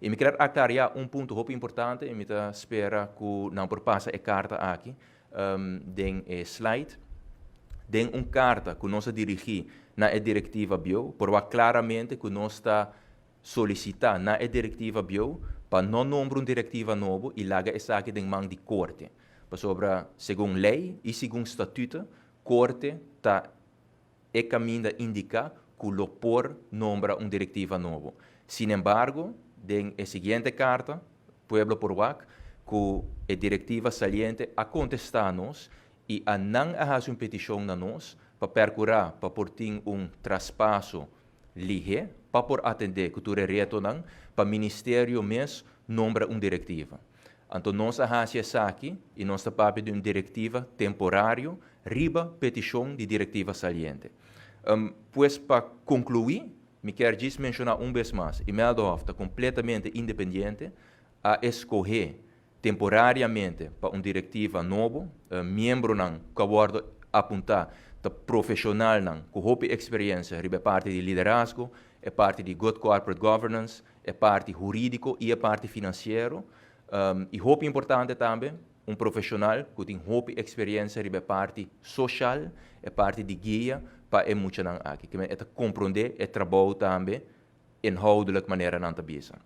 I mi ke aklará un punto hopi importante i mi ta spera ku nan por pasa e karta aki den e slide. Den un karta ku nos a dirigí na e direktiva bieu, por klaramente ku nos ta solisitá na e direktiva bieu pa no nombra un direktiva nobo i laga esaki den man di korte. Pasobra segun lei i segun statuto, korte ta e kaminda indiká ku lo por nombra un direktiva nobo. Sin embargo, den e siguiente karta, pueblo por wak ku e direktiva saliente a kontestá nos i nan a hasi un petishon na nos pa perkurá pa por tin un traspaso lihé, pa por atendé ku tur e retonan, pa ministerio mes nombra un direktiva. Anto nos a hasi esaki i nos ta papia di un direktiva temporario riba petishon di direktiva saliente. Pues pa konkluí, mi ke menshoná un bes mas, Imeldahof ta kompletamente independiente, a skohe temporariamente pa un direktiva nobo, miembronan ku a wòrdu apuntá, ta profeshonalnan ku hopi eksperensia riba parti di liderazgo, e parti di good corporate governance, e parti hurídiko i e parti finansiero. I hopi importante tambe, un profeshonal ku tin hopi eksperensia riba parti sosial, e parti di guia pa e muchanan aki. Ku ta komprondé e trabou tambe inhoudelijk manera nan ta bisa.